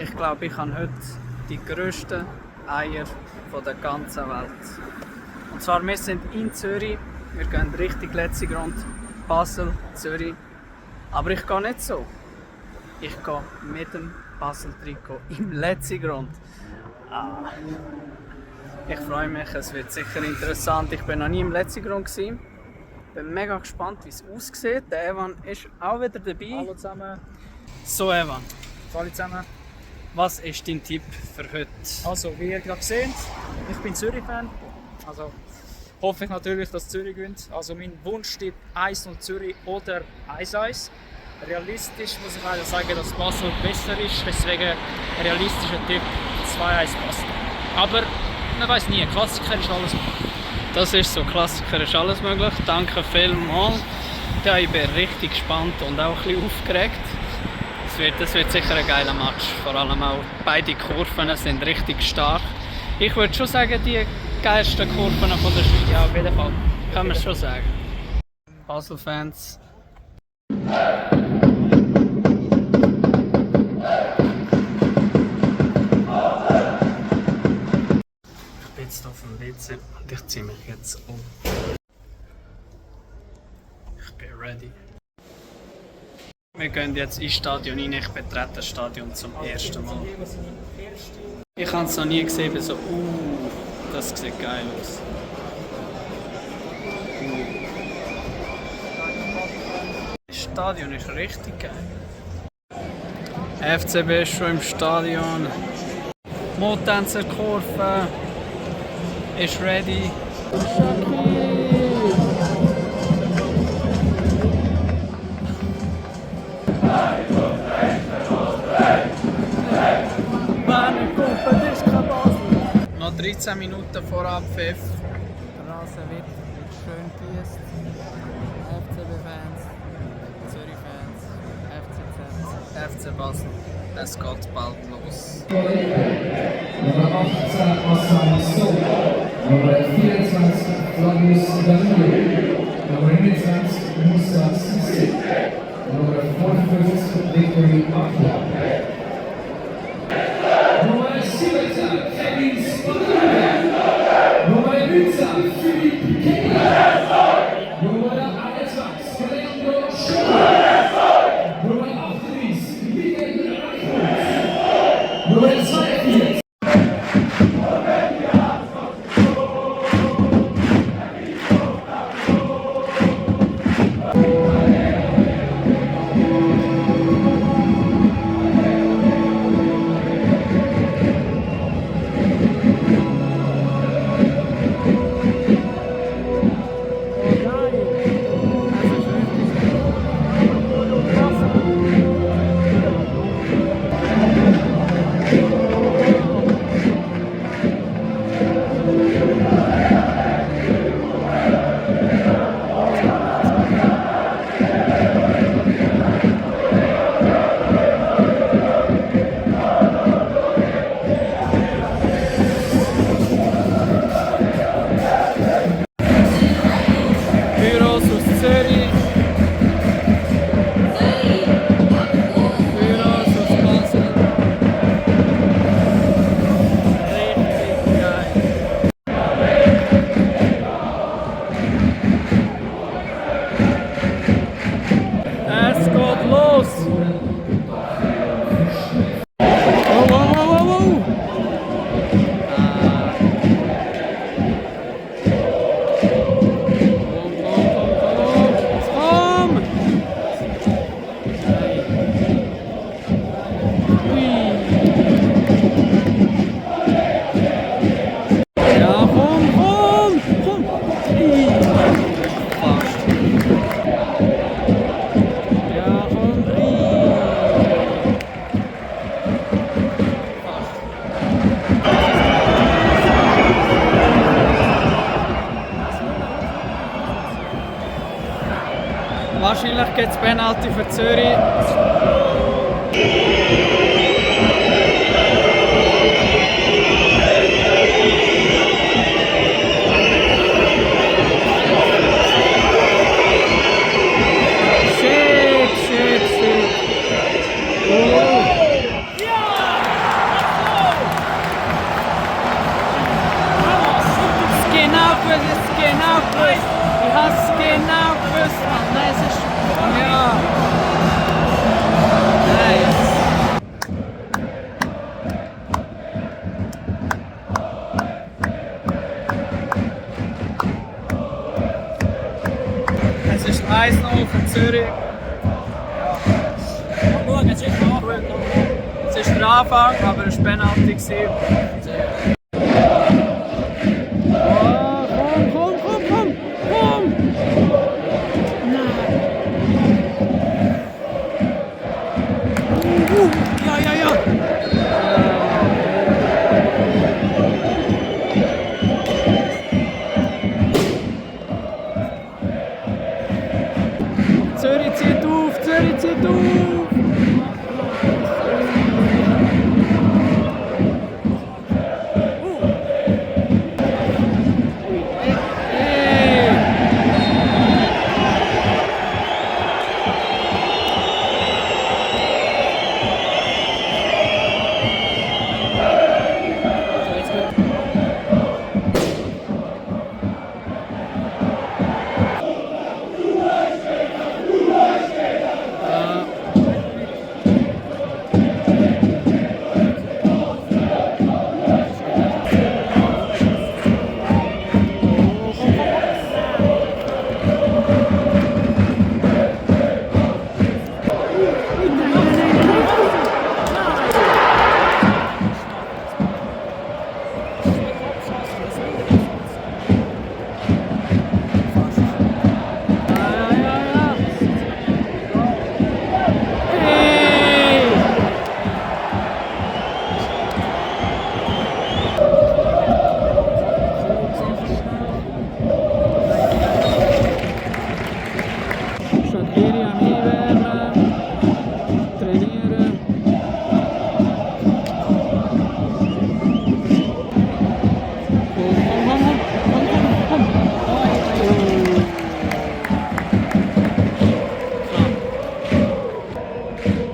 Ich glaube, ich habe heute die grössten Eier von der ganzen Welt. Und zwar, wir sind in Zürich, wir gehen Richtung Letzigrund, Basel, Zürich. Aber ich gehe nicht so. Ich gehe mit dem Basel-Trikot im Letzigrund. Ich freue mich, es wird sicher interessant. Ich bin noch nie im Letzigrund gewesen. Bin mega gespannt, wie es aussieht. Der Evan ist auch wieder dabei. Hallo zusammen. So Evan, Hallo zusammen. was ist dein Tipp für heute? Also, wie ihr gerade seht, ich bin Zürich-Fan. Also hoffe ich natürlich, dass Zürich gewinnt. Also mein Wunsch steht 1-0 Zürich oder 1-1. Realistisch muss ich leider sagen, dass Basel besser ist. Deswegen realistischer Tipp 2-1 Basel. Aber man weiß nie, Klassiker ist alles möglich. Das ist so, Klassiker ist alles möglich. Danke vielmals. Ja, ich bin richtig gespannt und auch ein bisschen aufgeregt. Das wird sicher ein geiler Match. Vor allem auch beide Kurven sind richtig stark. Ich würde schon sagen, die geilsten Kurven von der Schweiz. Ja, auf jeden Fall. Kann man schon sagen. Basel-Fans. Ich bin jetzt auf dem WC und ich ziehe mich jetzt um. Ich bin ready. Wir gehen jetzt ins Stadion rein. Ich betrete das Stadion zum ersten Mal. Ich habe es noch nie gesehen, aber so, das sieht geil aus. Das Stadion ist richtig geil. FCB ist schon im Stadion. Motenzer Kurve ist ready. Noch 13 Minuten vor Abpfiff. Der Rasen wird schön gepiesst. FCB-Fans, Zürich-Fans, FCZ. FC Basel. Es geht bald los. Nummer 18 Osman So, Nummer 24 Flavius Danilo, Nummer 21 Musa Sisi, Nummer 55 Victory Akla, Nummer 17 Kevin Spadina, Nummer 19 Philippe Kenya, Nummer 21 Leandro Schubert, Nummer 38 Miguel Reichholz, Nummer 42 Büros aus Zürich. Büros aus Basel. Richtig geil. Es geht los. Wow, wow, wow, wow. Komm! Ja, komm, komm! Komm! Fast. Ja, komm! Wahrscheinlich gibt es Penalty für Zürich. Shit, shit, shit. Oh. Ja! für Zürich. Mal schauen, jetzt ist noch gut. Es ist der Anfang, aber es war Penalty gewesen. Zürich zieht auf, Zürich zieht auf! Shaqiri am Einwärmen, trainieren.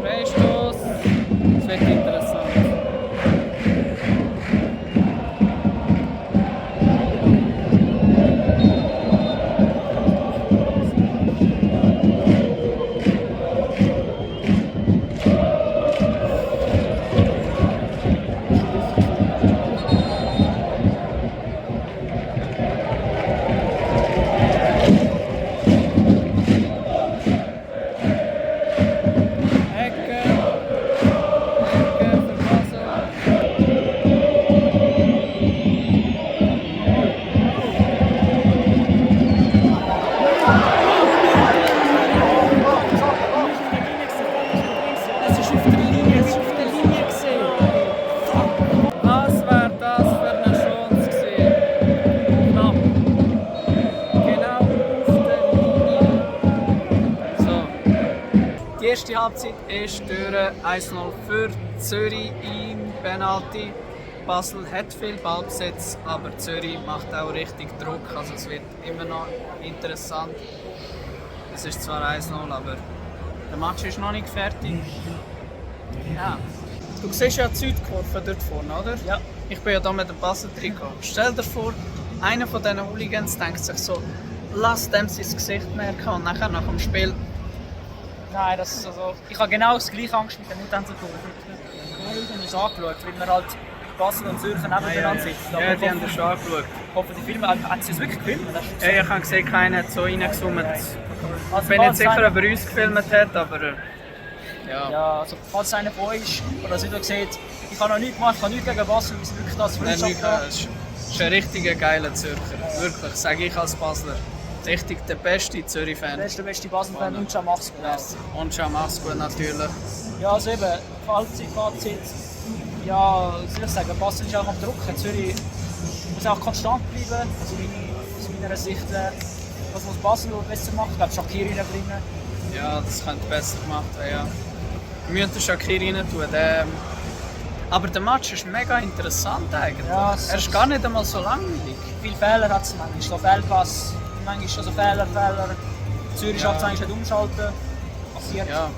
Freistoß, das wird interessant. Ecke für Basel. Es ist auf der Linie, gesehen. Was wäre das für eine Chance gewesen? Knapp. Genau auf der Linie. So. Die erste Halbzeit ist durch 1-0 für Zürich im Penalty. Basel hat viel Ballbesitz, aber Zürich macht auch richtig Druck. Also es wird immer noch interessant. Es ist zwar 1-0, aber der Match ist noch nicht fertig. Ja. Du siehst ja die Südkurve dort vorne, oder? Ja. Ich bin ja hier mit dem Basel-Trikot. Stell dir vor, einer von diesen Hooligans denkt sich so, lass dem sein Gesicht merken und nachher nach dem Spiel. Nein, das ist also, ich habe genau das gleiche Angst mit dem Mutanzenturm. Ich habe es angeschaut, weil wir halt Basel und Zürich nebeneinander sitzen. Ja, die haben das schon angeschaut. Ich hoffe, die Filme, haben sie es wirklich gefilmt? Ja, ich habe gesehen, keiner hat so reingezoomt. Also, Ich bin nicht sicher, ob er uns gefilmt hat, aber ja. Ja, also falls einer von euch oder das Video sieht, ich habe noch nichts gemacht, ich habe nichts gegen Basel, wir sind wirklich das Nein, Freundschaft da. es ist ein richtiger geiler Zürcher. Wirklich, sage ich als Basler. Richtig der beste Zürich-Fan. Der ist der beste Basel-Fan und schon macht's gut. Und schon macht's gut natürlich. Ja, also eben, Fazit. Ja, soll ich sagen, Basel ist auch am Drucken. Zürich muss auch konstant bleiben. Also aus meiner Sicht, was muss Basel besser machen? Ich glaube, Shaqiri reinbringen. Ja, das könnte besser gemacht werden, ja. Wir müssen den Shaqiri rein tun. Aber der Match ist mega interessant eigentlich. Ja, Er ist gar nicht einmal so langweilig. Viele Fehler hat es manchmal. So Fehlpass, manchmal schon so Fehler. Zürich schafft es eigentlich nicht umschalten. Passiert. Ja.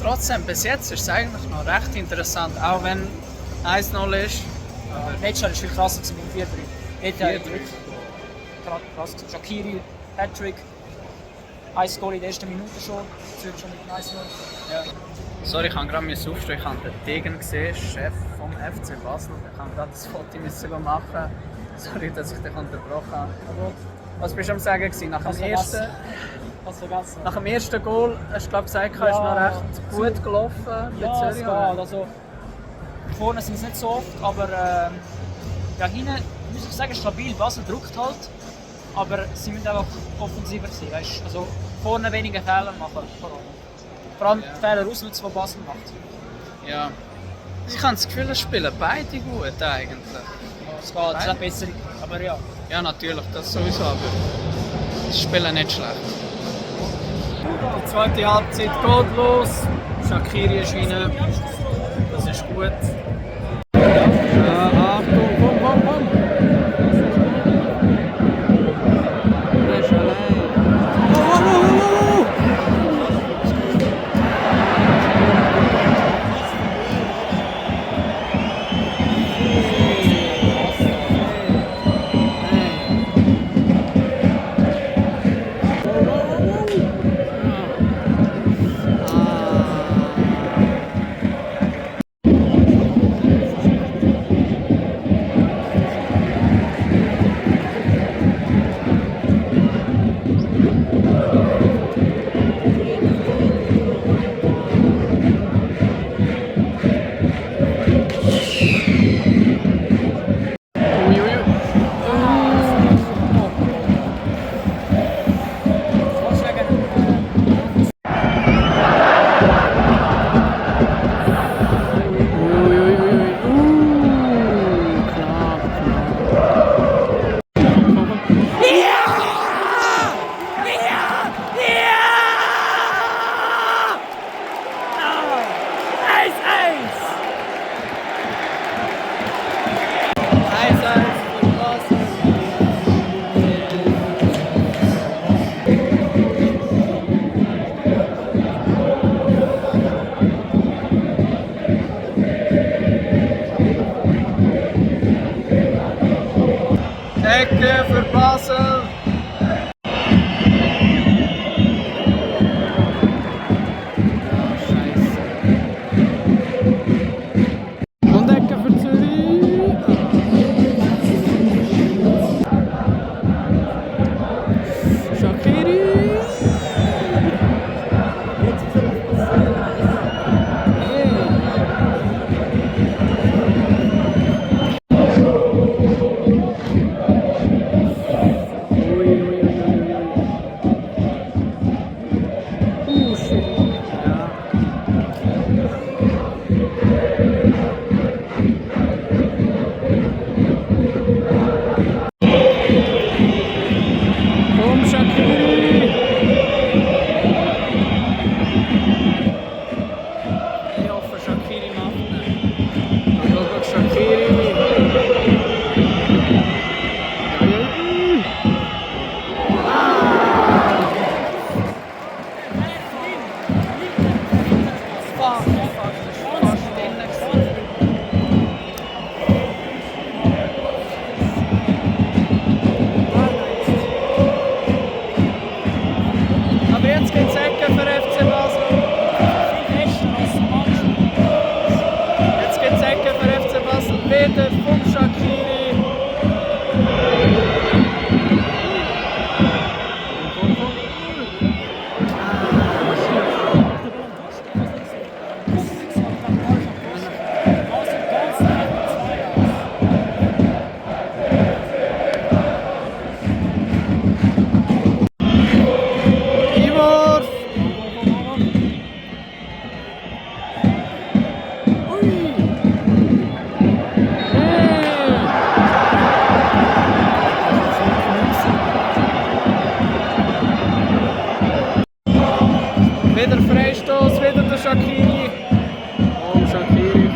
Trotzdem, bis jetzt ist es eigentlich noch recht interessant, auch wenn 1-0 ist. Aber Letztes Jahr war es viel krasser mit 4-3. Dort ja 4-3. wirklich krass. Shaqiri, Hattrick, 1 Goal in der ersten Minute schon. Zürich schon mit 1-0. ja. Sorry, ich habe gerade aufstehen. Ich habe den Degen gesehen, Chef vom FC Basel. Ich habe gerade das Foto machen. Sorry, dass ich dich unterbrochen habe. Was bist du am Sagen gewesen? Nach dem ersten... Was vergessen? Nach dem ersten Goal hast du glaube gesagt, ist noch recht gut gelaufen bei Ja, es Zürich. geht. Oder? Also, vorne sind es nicht so oft, aber ja, hinten muss ich sagen, stabil. Basel druckt halt, aber sie müssen einfach offensiver sein. Weißt? Also, vorne weniger Fehler machen. Vor allem die Fehler ausnutzen, die Basel macht. Ja. Ich habe das Gefühl, es spielen beide gut eigentlich. Es geht, es ist auch besser, aber ja. Ja, natürlich, das sowieso, aber sie spielen nicht schlecht. Die zweite Halbzeit geht los. Shaqiri ist rein. Das ist gut. Ja, Achtung, komm! Er ist allein. Ecke für Basel. Und Ecke für Zürich. Shaqiri. Aber jetzt geht's Ecke für FC Basel. Jetzt geht's Ecke für FC Basel. Wieder vom Shaqiri. Wieder Freistoß, wieder der Shaqiri. Oh, Shaqiri,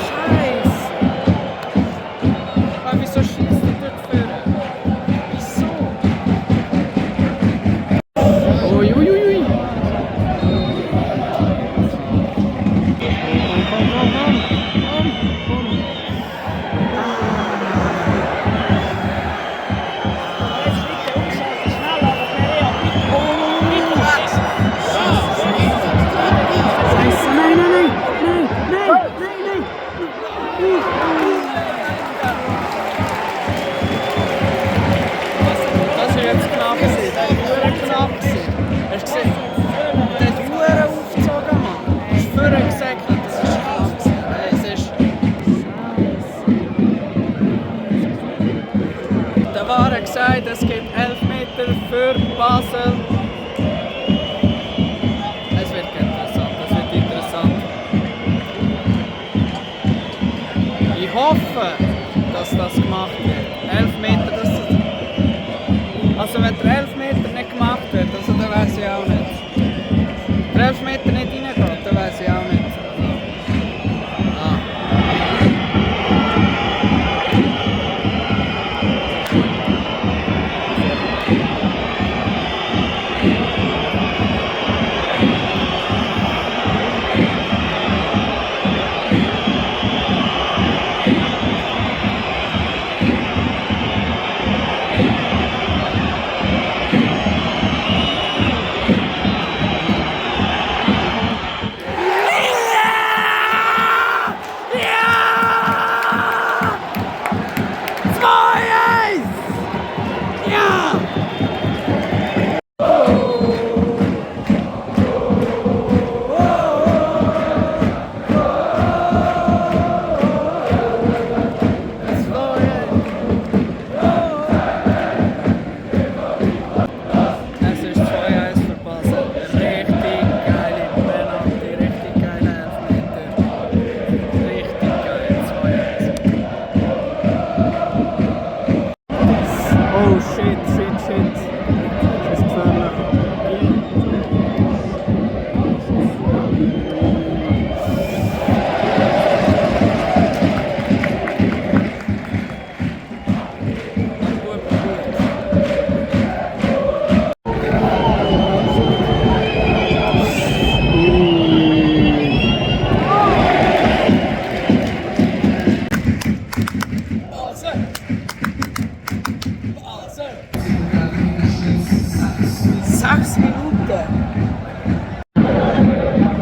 Scheiße. Aber wieso schießt du dort vorne? Wieso? Uiuiui. hoffe, dass das gemacht wird. 11 Meter, also wenn der 11 Meter nicht gemacht wird, also dann weiß ich auch nicht. Der 11 Meter nicht reingeht, dann weiß ich auch nicht.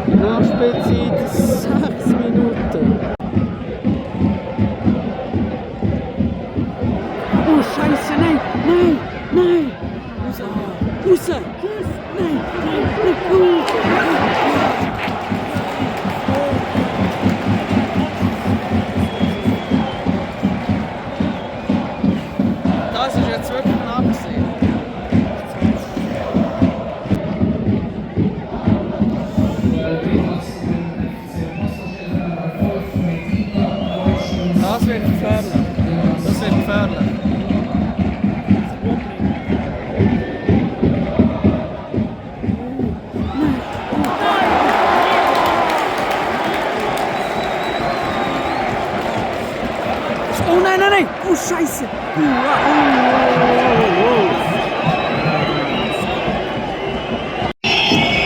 Nachspielzeit 6 Minuten. Oh Scheiße, nein, nein, nein! Raus! Nein, nein, nein! Das ist jetzt wirklich knapp gewesen. Das wird gefährlich. Das wird gefährlich. Oh nein, nein, nein! Oh Scheiße!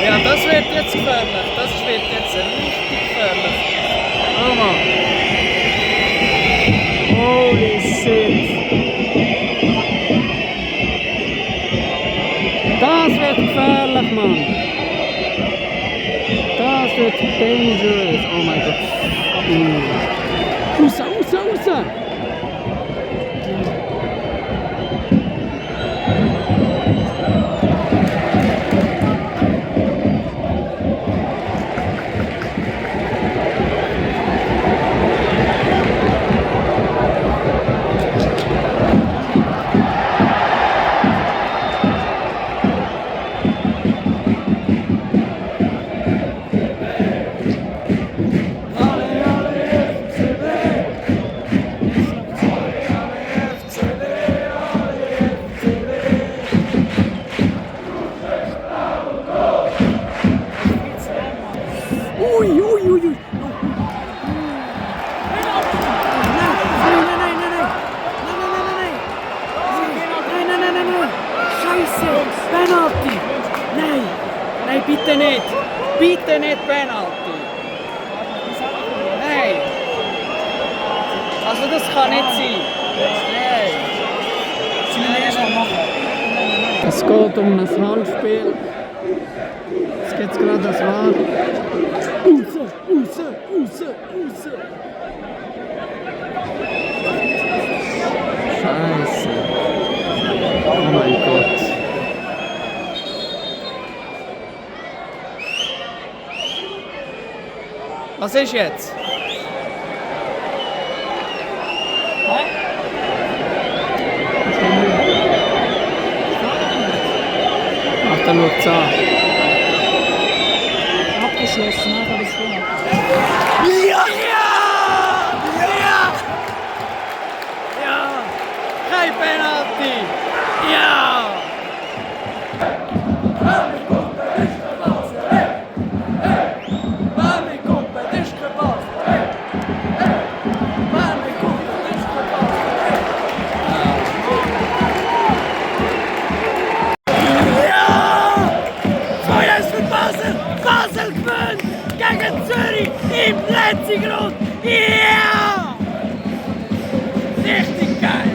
Ja, das wird jetzt gefährlich. Das wird jetzt richtig gefährlich. Oh Mann! Holy shit! Das wird gefährlich, Mann! Das wird dangerous! Oh mein Gott! Raus, raus, raus! Penalty! Nein! Nein, bitte nicht! Bitte nicht Penalty! Nein! Also das kann nicht sein! Nein! Es geht um ein Handspiel. Jetzt geht es gerade das Wahr. Raus! Scheiße! Oh mein Gott! Was ist jetzt? Ach, da schaut es an. Abgeschlossen, nachher ist es Ja! Ja! Ja! Kein Penalty! Ja! Basel gewinnt gegen Zürich im letzten Grund. Ja! Richtig geil!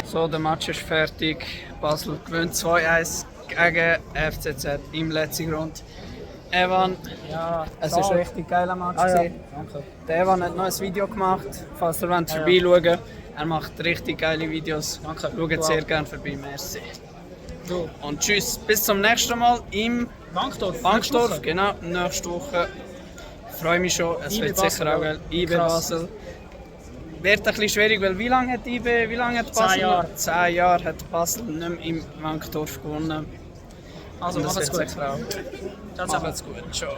So, der Match ist fertig. Basel gewinnt 2-1 gegen FCZ im letzten Grund. Evan, Ja, es war ein richtig geiler Match. ja. Gewesen. Danke. Der Evan hat noch ein Video gemacht, falls ihr vorbeischauen wollt. Er macht richtig geile Videos. Danke. Schaut sehr gerne vorbei, merci. Du, Und tschüss, bis zum nächsten Mal im Bankdorf. Bankdorf, genau, nächste Woche. Ich freue mich schon, es IB wird Basel, sicher auch geil. IB Krass. Basel. Wird ein bisschen schwierig, weil wie lange hat IB, wie lange hat Basel? 10 Jahre. 10 Jahre hat Basel nicht mehr im Bankdorf gewonnen. Also, Und das macht's wird gut. sicher auch. Ciao, ciao. Macht's gut, ciao.